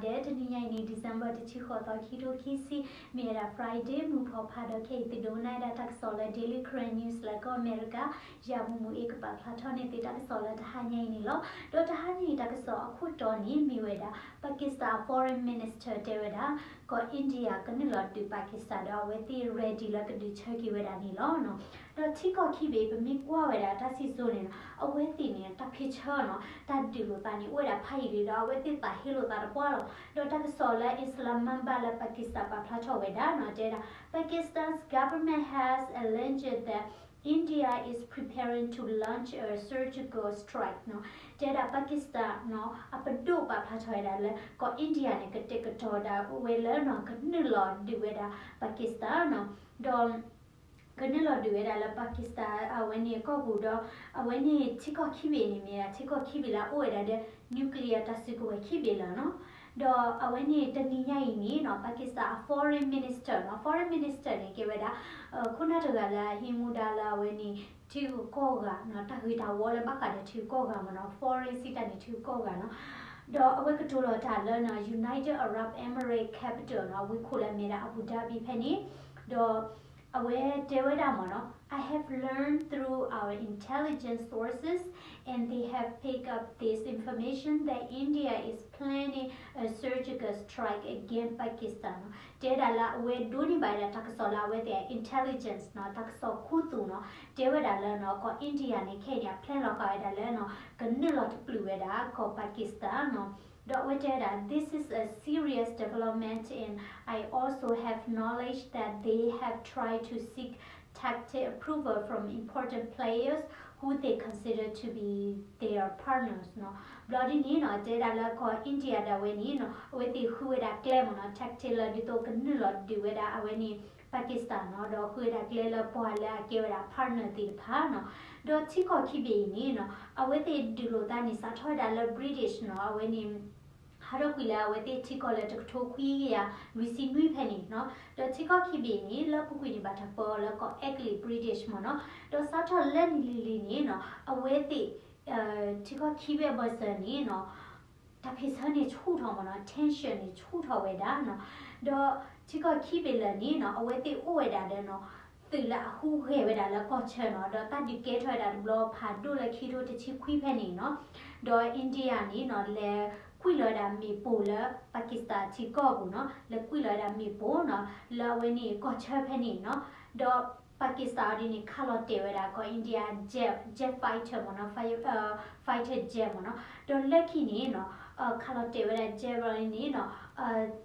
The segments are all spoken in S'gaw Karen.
ဒီးတနံၤညါအံၤန့ၣ် December တဆံဃိးသီ ခံကထိခံဆံ မ့ၢ်ဝဲဒၣ် Friday မုၢ်ဖီဖးဒီး ခဲအံၤသုဒိးနၣ်ဝဲဒၣ်တၢ်ကစီၣ်လၢ Daily Karen News လၢကီၢ်အမဲရကၤ ယၤမူမူအ့ကပာ်ဖျါထီၣ်န့ၢ်သုတၢ်ကစီၣ်လၢတဟါညါအံၤန့ၣ်လီၤ. ဒီးတဟါညါအံၤတၢ်ကစီၣ်အခိၣ်တီန့ၣ်မ့ၢ်ဝဲဒၣ် Pakistan Foreign Minister တဲဝဲဒၣ် ကီၢ် India ကနုာ်လီၤဒုး Pakistan ဒီးအဝဲသ့ၣ် ready လၢကဒုးဆၢက့ၤဝဲဒၣ်န့ၣ်လီၤ. ဒီးထံကီၢ်ခံဘ့ၣ် ပမ့ၢ်ကွၢ်ဝဲဒၣ်တၢ်စံၣ်စိၤန့ၣ် အဝဲသ့ၣ်န့ၣ် တၢ်ဖ့ၣ်ဆၢနီၤ တၢ်ဒုးလိာ်သးန့ၣ် အိၣ်ဝဲဒၣ်ဖးယံာ်လံ ဒီးအဝဲသ့ၣ်သးဟ့လိာ်သးတပှၢ်လီၤ. ဒီးတၢ်ကစီၣ်လၢ Islamabad လၢ Pakistan ပာ်ဖျါထီၣ်ဝဲဒၣ်နီၤ တဲဒၣ် Pakistan's government has alleged that India is preparing to launch a surgical strike နီၤ တဲဒၣ် Pakistan နီၤ အပဒိၣ်ပာ်ဖျါထီၣ်ဝဲဒၣ်လၢ ကီၢ် India န့ၣ် ကတဲာ်ကတီၤဒၣ်ဝဲလၢနီၤ ကနုာ်လီၤဒုးဝဲဒၣ် Pakistan နီၤ ဒီး ကနုာ်လီၤဒုးဝဲဒၣ်လၢ Pakistan အဝဲန့ၣ်ကီၢ်ပူၤဒီး အဝဲန့ၣ်ထံကီၢ်ခံဘ့ၣ်န့ၣ်မ့ၢ်ဒၣ် ထံကီၢ်ခံဘ့ၣ်လၢအအိၣ်ဝဲဒၣ်ဒီး nuclear တၢ်စုကဝဲၤခံဘ့ၣ်လီၤနီၤ. ဒီးအဝဲန့ၣ်တနံၤညါအံၤန့ၣ်နီၤ Pakistan အ foreign minister နီၤ foreign minister န့ၣ် ကဲဝဲဒၣ် ခိၣ်နၢ်တဂၤလၢအဟံးမူဒါလၢအဝဲန့ၣ် ထံဂုၤကီၢ်ဂၤနီၤ တၢ်ဂ့ၤတၢ်ဝီလၢဘၣ်ဃးဒီးထံဂုၤကီၢ်ဂၤမ့ၢ်နီၤ foreign စံးတၢ်န့ၣ် ထံဂုၤကီၢ်ဂၤနီၤ. ဒီးအဝဲကတိၤလီၤတၢ်လၢနီၤ United Arab Emirates capital နီၤ ဝ့ၢ်ခိၣ်လၢအမ့ၢ်ဒၣ် Abu Dhabi ဖဲန့ၣ် ဒီး အဝဲတဲဝဲဒၣ်မ့ၢ်နီၤ I have learned through our intelligence sources and they have picked up this information that India is planning a surgical strike against Pakistan နီၤ တဲဒၣ်လၢအဝဲဒိးန့ၢ်ဘၣ်ဝဲဒၣ်တၢ်ကစီၣ်လၢအဝဲသ့ၣ် intelligence နီၤ တၢ်ကစီၣ်ခူသူၣ်နီၤ တဲဝဲဒၣ်လၢနီၤ ကီၢ် India န့ၣ် ခဲအံၤန့ၣ် အplanလီၤဃာ်ဝဲဒၣ်လၢနီၤ ကနုာ်လီၤတပျုာ်ဝဲဒၣ် ကီၢ် Pakistan နီၤ ဒီးအဝဲတဲဝဲဒၣ် this is a serious development and I also have knowledge that they have tried to seek tacit approval from important players who they consider to be their partners နီၤ. ဘျီဒ်န့ၣ်နီၤ တဲဒၣ်လၢကီၢ် India ဒၣ်ဝဲန့ၣ်နီၤ အဝဲသ့ၣ်ဃုဝဲဒၣ်ကျဲမ့ၢ်နီၤ tactic လၢဒ်သိးကနုာ်လီၤဒုးဝဲဒၣ်အဝဲန့ၣ် Pakistan နီၤ ဒီးဃုဝဲဒၣ်ကျဲလၢပှၤလၢအကဲဝဲဒၣ် partner သ့ၣ်တဖၣ်နီၤ. ဒီးထံကီၢ်ခံဘ့ၣ်အံၤန့ၣ်နီၤ အဝဲသ့ၣ်ဒုးလိာ်သးန့ၣ် စးထီၣ်ဝဲဒၣ်လၢ British နီၤ အဝဲန့ၣ် ဟးထီၣ်ကွံာ်လၢအဝဲသ့ၣ်ထံကီၢ်လၢတကထိခွံကယၤလွံၢ်ဆံနွံဖဲန့ၣ်နီၤ. ဒီးထံကီၢ်ခံဘ့ၣ်န့ၣ် လၢအပူၤကွံာ်န့ၣ် ဘၣ်တၢ်ပၢအီၤလၢကီၢ်အဲကလံး British မ့ၢ်နီၤ. ဒီးစးထီၣ်လၢနံၣ်လံၤလံၤန့ၣ်နီၤ အဝဲသ့ၣ် ထံကီၢ်ခံဘ့ၣ်အဘၢၣ်စၢၤန့ၣ်နီၤ တၢ်ဖ့ၣ်ဆၢန့ၣ်ဆူၣ်ထီၣ်မ့ၢ်နီၤ tension န့ၣ်ဆူၣ်ထီၣ်ဝဲဒၣ်နီၤ. ဒီးထံကီၢ်ခံဘ့ၣ်လၢာ်န့ၣ်နီၤ အဝဲသ့ၣ်အိၣ်ဝဲဒၣ်ဒီးနီၤ သုးလၢအဟူးဂဲၤဝဲဒၣ်လၢကီၢ်ဆၢနီၤ ဒီးတၢ်ဒုးကဲထီၣ်ဝဲဒၣ်တဘျီဖးဒိၣ်လၢခံကထိတဆံခွံဖဲန့ၣ်နီၤ. ဒီး India န့ၣ်နီၤ လဲၤကွံာ်လီၤဝဲဒၣ်မ့ၣ်ပိၢ်လၢ Pakistan ထံကီၢ်ပူၤနီၤ လဲၤကွံာ်လီၤဝဲဒၣ်မ့ၣ်ပိၢ်နီၤ လၢအဝဲန့ၣ်ကီၢ်ဆၢဖဲန့ၣ်နီၤ. ဒီး Pakistan အီၤဒ်န့ၣ် ခးလီၤတဲာ်ဝဲဒၣ်ကီၢ် India jet, jet fighter မ့ၢ်နီၤ fighter jet မ့ၢ်နီၤ. ဒီးလၢခံန့ၣ်နီၤ ခးလီၤတဲာ်ဝဲဒၣ် jet ဘျီန့ၣ်နီၤ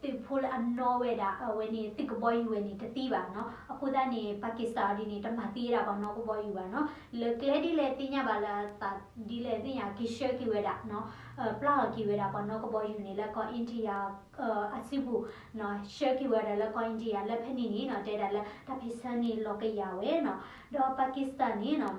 သုးဖိလၢအနီၣ်ဝဲဒၣ်အဝဲန့ၣ် သုးကဘီယူၤဝဲန့ၣ် တသံဘၣ်နီၤ. အဃိသတးန့ၣ် Pakistan အီၤဒ်န့ၣ် တမၤသံဝဲဒၣ်ပှၤနီၣ်ကဘီယူၤဘၣ်နီၤ. လၢကျဲဒ်လဲၣ်သ့ၣ်ညါဘၣ်လၢအသးဒ်လဲၣ်သ့ၣ်ညါ က့ၤဆှၢက့ၤဝဲဒၣ်နီၤ ပျၢ်လီၤက့ၤဝဲဒၣ်ပှၤနီၣ်ကဘီယူၤန့ၣ် လၢကီၢ် India အစုပူၤနီၤ ဆှၢက့ၤဝဲဒၣ်လၢကီၢ် India လၢဖဲန့ၣ်န့ၣ်နီၤ တဲဒၣ်လၢတၢ်ဖ့ၣ်ဆၢန့ၣ်လီၤကယၤဝဲနီၤ. ဒီး Pakistan န့ၣ်နီၤ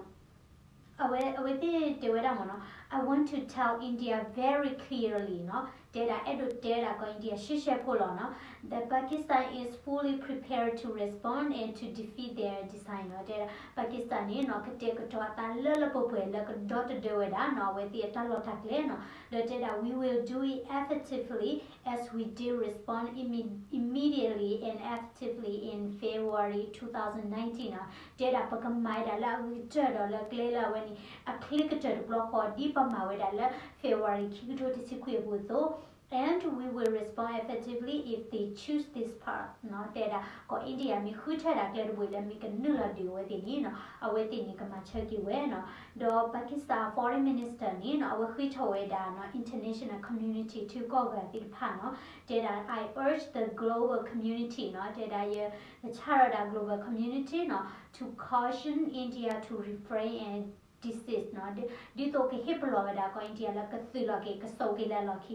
အဝဲ အဝဲသ့ၣ်တဲဝဲဒၣ်မ့ၢ်နီၤ I want to tell India very clearly နီၤ တဲဒၣ်အဲၣ်ဒိးတဲဒၣ်ကီၢ် India ရှဲရှဲဖိလီၤနီၤ that Pakistan is fully prepared to respond and to defeat their design နီၤ တဲဒၣ် Pakistan န့ၣ်နီၤ ကတဲာ်ကတီၤအသးလၢလၢပှဲၤပှဲၤလၢကဒီတဒၢဝဲဒၣ်နီၤ အဝဲသ့ၣ်အတၢ်လီၢ်တၢ်ကျဲနီၤ ဒီးတဲဒၣ် we will do it effectively as we did respond imme- immediately and effectively in February two thousand nineteen နီၤ တဲဒၣ်ပကမၤဝဲဒၣ်လၢအဂ့ၤကတၢၢ်ဒီးလၢကျဲလၢအဝဲန့ၣ် အချ့ကတၢၢ်တဘျီဃီ ဒ်ပမၤဝဲဒၣ်လၢ February ခံကထိတဆံခွံအပူၤအသိး and we will respond effectively if they choose this path နီၤ တဲဒၣ်ကီၢ် India မ့ၢ်ဃုထၢဒၣ်ကျဲတဘိလၢမ့ၢ်ကနုာ်လီၤဒုးအဝဲသ့ၣ်န့ၣ်နီၤ အဝဲသ့ၣ်န့ၣ်ကမၤဆၢက့ၤဝဲနီၤ ဒီး Pakistan foreign minister န့ၣ်နီၤ အဝဲဃ့ထီၣ်ဝဲဒၣ်နီၤ international community ထံကီၢ်ဂၤသ့ၣ်တဖၣ်နီၤ တဲဒၣ် I urge the global community နီၤ တဲဒၣ်ယ ကဆၣ်ထီၣ်ဒၣ် global community နီၤ to caution India to refrain and desist နီၤ ဒ်သိးကဟ့ၣ်ပလီၢ်ဝဲဒၣ်ကီၢ် India လၢကသုးလီၤက့ၤ ကစိာ်က့ၤလၢအလီၢ်ခံ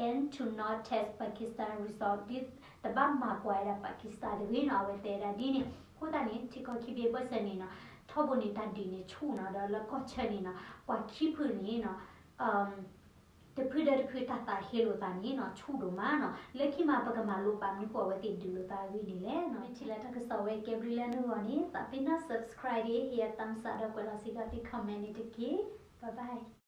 and to not test Pakistan resolve ဒ်တဘၣ်မၤကွၢ်ဝဲဒၣ် Pakistan တဂ့ၤနီၤ အဝဲတဲဒၣ်ဒ်န့ၣ် အဃိသတးန့ၣ် ထံကီၢ်ခံဘ့ၣ်အဘၢၣ်စၢၤန့ၣ်နီၤ ထီဘိန့ၣ်တၢ်ဒုးန့ၣ်ဆူၣ်နီၤ ဒီးလၢကီၢ်ဆၢန့ၣ်နီၤ ပှၤခံဖုန့ၣ်နီၤ တဖုဒီးတဖုတၢ်သးဟ့လိာ်သးန့ၣ်နီၤ ဆူၣ်ဒိၣ်မးနီၤ လၢခံမးပကမၤလိပာ်မနုၤဃိအဝဲသ့ၣ်ဒုးလိာ်သးအဂ့ၢ်န့ၣ်လဲၣ်နီၤ မ့ၢ်ထံၣ်လၢတၢ်ကစီၣ်ဝဲကဲဘျုးလၢနဂီၢ်န့ၣ် သးပ့ၤနီၣ် subscribe ဒီး hit thumbs up ဒီးကွဲးလီၤစ့ၢ်ကီးသု comment န့ၣ်တက့ၢ် bye bye